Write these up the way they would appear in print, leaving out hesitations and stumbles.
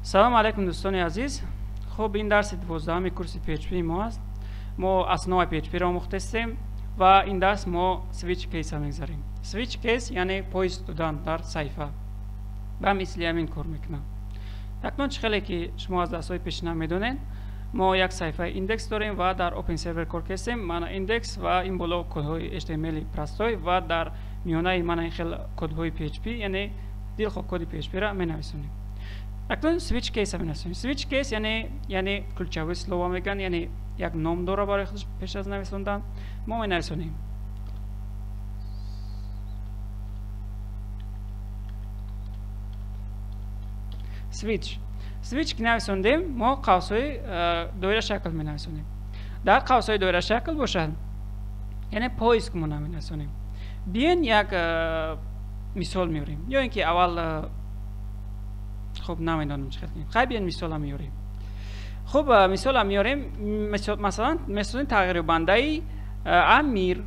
Салом алейкум, дӯстони азиз. Хуб, ин дарси 12-уми курси PHP мо аст. Мо основаи PHP-ро омӯхтестем ва ин дарс мо switch case-а мегзарем. Switch case яъне поиск додан дар саҳифа. Ба мисли ҳамин кор мекунам. Акнун чӣ хеле ки шумо аз дарсҳои пешина медонед, мо як саҳифаи индекс дорем ва дар Open Server кор кестем. Мана индекс ва ин боло кодҳои HTML простой ва дар миёнаи мана ин хел кодҳои PHP, яъне дилхоҳ коди PHP-ра менависонем. Акнун switch case менависонем. Switch case яъне ключевое слово мегӯянд, яъне як ном дора барои худаш пеш аз нависондан. Мо менависонем switch. Switch ки нависондем, мо қавсҳои доирашакл менависонем. Дар қавсҳои доирашакл бошад, яъне поиск мо менависонем. Биён як мисол меорем. Ё ин ки аввал хуб намедонам чӣ хел кунем. Хай биён мисола меорем. Хуб, мисола меорем. Масалан, месозем тағйирёбандаи Амир.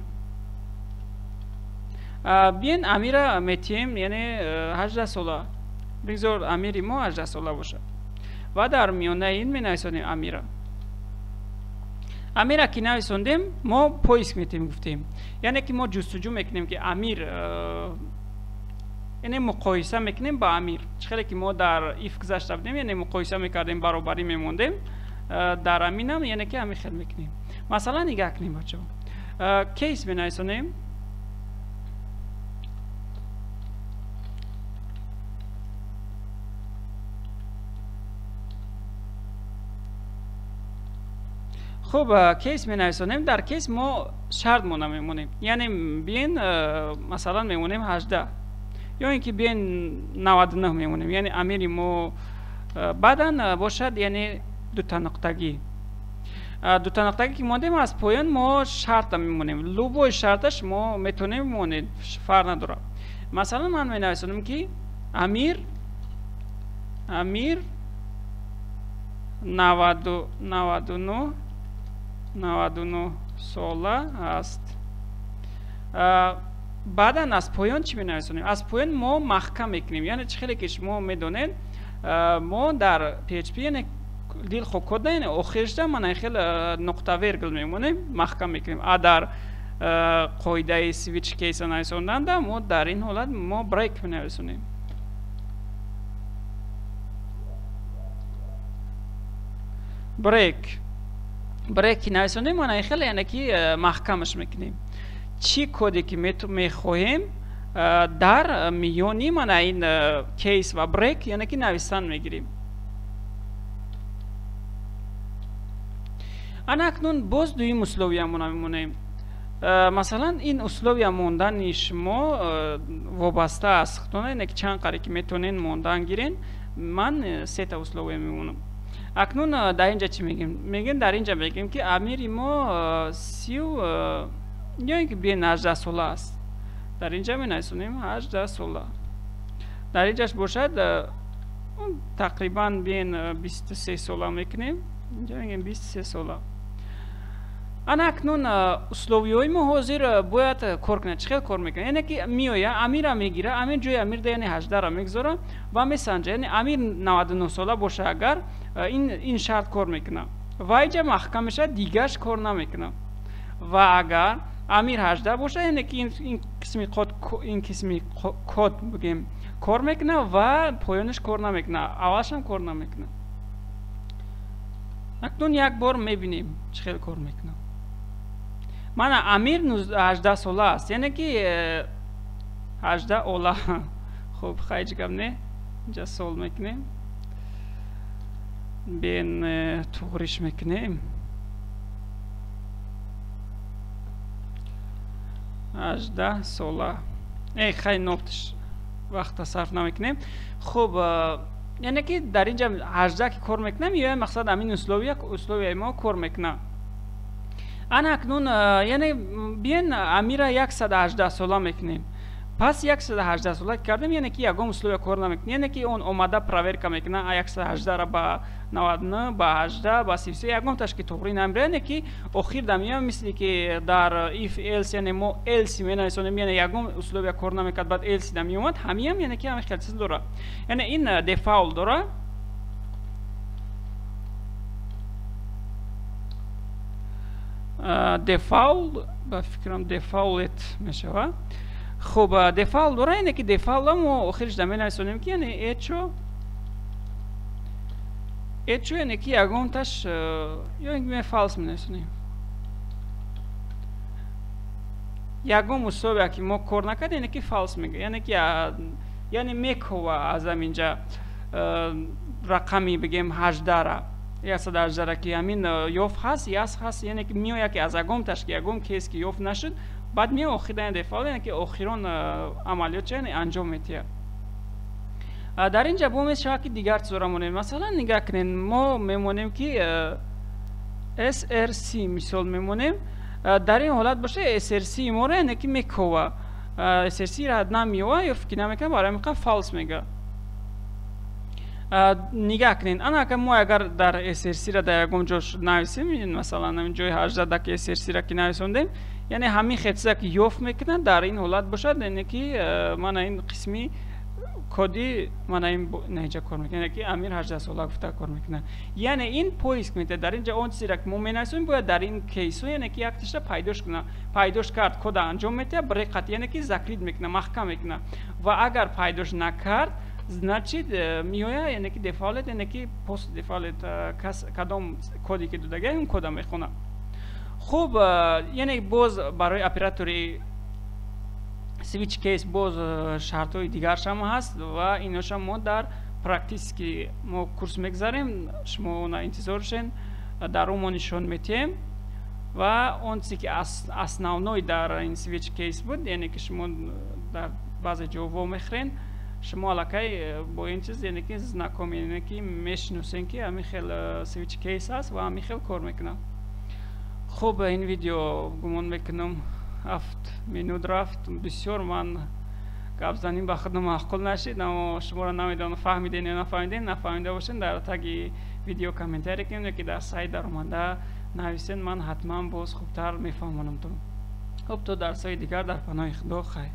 Биён Амира метиҳем, яъне 18 сола. Бигзор Амири мо 18 сола бошад. Ва дар миёнаи ин менависонем Амира. Амира ки нависондем, мо поиск метем гуфтем. Яъне ки мо ҷустуҷӯ мекунем ки Амир, яъне муқоиса мекунем ба Амир. Чӣ хеле ки мо дар if гузашта будем, яъне муқоиса мекардем, баробарӣ мемондем, дар аминам яъне ки ҳамин хел мекунем. Масалан, нигаҳ кунем, бачаҳо. Кейс менависонем. Хуб, кейс менависонем. Дар кейс мо шарт мо намемонем. Яъне биен масалан мемонем 18 ё ин ки биен 99 мемонем. Яъне амири мо баъдан бошад, яъне дутаноқтагӣ. Дутаноқтагӣ ки мондем, аз поён мо шарта мемонем. Любой шарташ мо метавонем монем, фарқ надорад. Масалан, ман менависонам ки Амир 99 сола аст. Баъдан аз поён чӣ менависонем? Аз поён мо маҳкам мекунем. Яъне чӣ хеле ки шумо медонед, мо дар PHP яъне дилхоҳ код, яъне охирашда мана хел нуқта вергул мемонем, маҳкам мекунем. А дар қоидаи switch case нависонданда мо дар ин ҳолат мо break менависонем. Break. Break ки нависонем, мана хел яъне ки маҳкамаш мекунем. Чӣ коде ки мехоҳем дар миёни мана ин кейс ва брек, яъне ки нависан мегирем. Ана акнун боз дуюм условиямона мемонем. Масалан, ин условия мондани шумо вобаста аст худтона, яъне ки чанд қаре ки метавонед мондан гирен. Ман сета условия мемонам. Акнун дар инҷа чӣ мегӯем? Мегӯем дар инҷа мегӯем ки амири мо 30 ё ин ки биен 18 сола аст. Дар инҷа менависонем 18 сола. Дар инҷаш бошад тақрибан биен 23 сола мекунем. Инҷа мегӯем 23 сола. Ана акнун условиҳои мо ҳозир бояд кор кунад. Чӣ хел кор мекунад? Яъне ки меоя, Амира мегира, Амир ҷои Амир да яъне 18-ра мегузора ва месанҷа. Яъне Амир 99 сола боша агар, ин шарт кор мекунад. Ва инҷа маҳкам мешавад, дигараш кор намекунад. Ва агар Амир 18 боша, яъне ки ин қисми код, ин қисми код бигем кор мекунад ва поёнаш кор намекунад, аввалашам кор намекунад. Акнун як бор мебинем чӣ хел кор мекунад. Мана Амир 18 сола аст, яъне ки 18 ола. Хуб, хай ҳеҷ гап не, инҷа сол мекунем, бен туғриш мекунем. 18 сола. Хай ноптиш вақта сарф намекунем. Хуб, яъне ки дар инҷа 18 ки кор мекунам, ё мақсад ҳамин условия, условияи мо кор мекунад. Ана акнун яъне биен Амира 118 сола мекунем. Пас 118 сола кардем, яъне ки ягон условия кор намекунад. Яъне ки он омада проверка мекунад, 118-ра ба 99, ба 18, ба 33, ягонташ ки туғрӣ намебирад. Яъне ки охир да меоям, мисли ки дар if else, яъне мо else менависонем, яъне ягон условия кор намекард, баъд else да меомад, ҳамиам яъне ки ҳамин хел чиз дорад. Яъне ин дефаул дорад. Default ба фикрам default мешава. Хуб, default дора, яъне ки default мо охириш да менависонем, ки яъне echo, echo, яъне ки ягонташ ё ин ки false менависонем. Ягон условия ки мо кор накард, яъне ки false мега, яъне ки яъне мекова аз ҳаминҷа рақами бигем 18-ра, 118-ра, ки ҳамин ёфт ҳаст, яс ҳаст, яъне ки меояд, ки аз ягонташ ки ягон case ки ёфт нашуд, баъд меояд охир default, яъне ки охирон амалиётча яъне анҷом метиҳад. Дар ин ҷа бо мешавад, ки дигар чизоро монем. Масалан, нигаҳ кунед, мо мемонем, ки src мисол мемонем. Дар ин ҳолат боша, src моро яъне ки мекова, src-ра намеёва ё фикр намекунад, барои ҳамин false мега. Нигаҳ кунед, ана ака мо агар дар src-ра дар ягон ҷо нависем, масалан, ҳамин ҷои 18 ки src-ра ки нависондем, яъне ҳамин хел чиза ки ёфт мекунад, дар ин ҳолат бошад, яъне ки мана ин қисми коди мана ин наинҷа кор мекунад, яъне ки Амир 18 сола гуфта кор мекунад. Яъне ин поиск метавад. Дар инҷа он чизеро ки мо менависем, бояд дар ин case ҳо, яъне ки якташа пайдош кунад. Пайдош кард, кода анҷом метиҳад, break қат, яъне ки закрыть мекунад, маҳкам мекунад. Ва агар пайдош накард, значит меояд, яъне ки default, яъне ки post default, кадом коде ки додагиам, он кода мехонад. Хуб, яъне боз барои оператори switch case боз шартҳои дигаршам ҳаст ва иношам мо дар практически мо курс мегзарем, шумо она интизор шен, дар он мо нишон метиҳем. Ва он чизе ки основной дар ин switch case буд, яъне ки шумо дар баъзе ҷо вомехӯрен, шумо аллакай бо ин чиз, яъне ки знаком, яъне ки мешиносен, ки ҳамин хел switch case аст ва ҳамин хел кор мекунад. Хуб, ин видео гумон мекунам 7 минут рафт. Бисёр ман гапзанӣ ба худам маъқул нашид, аммо шуморо намедонам, фаҳмиден ё нафаҳмиден. Нафаҳмида бошен, дар таги видео комментарий кунед ё ки дар сайт даромада нависен, ман ҳатман боз хубтар мефаҳмонам. То хуб, то дарсҳои дигар, дар паноҳи Худо, хайр.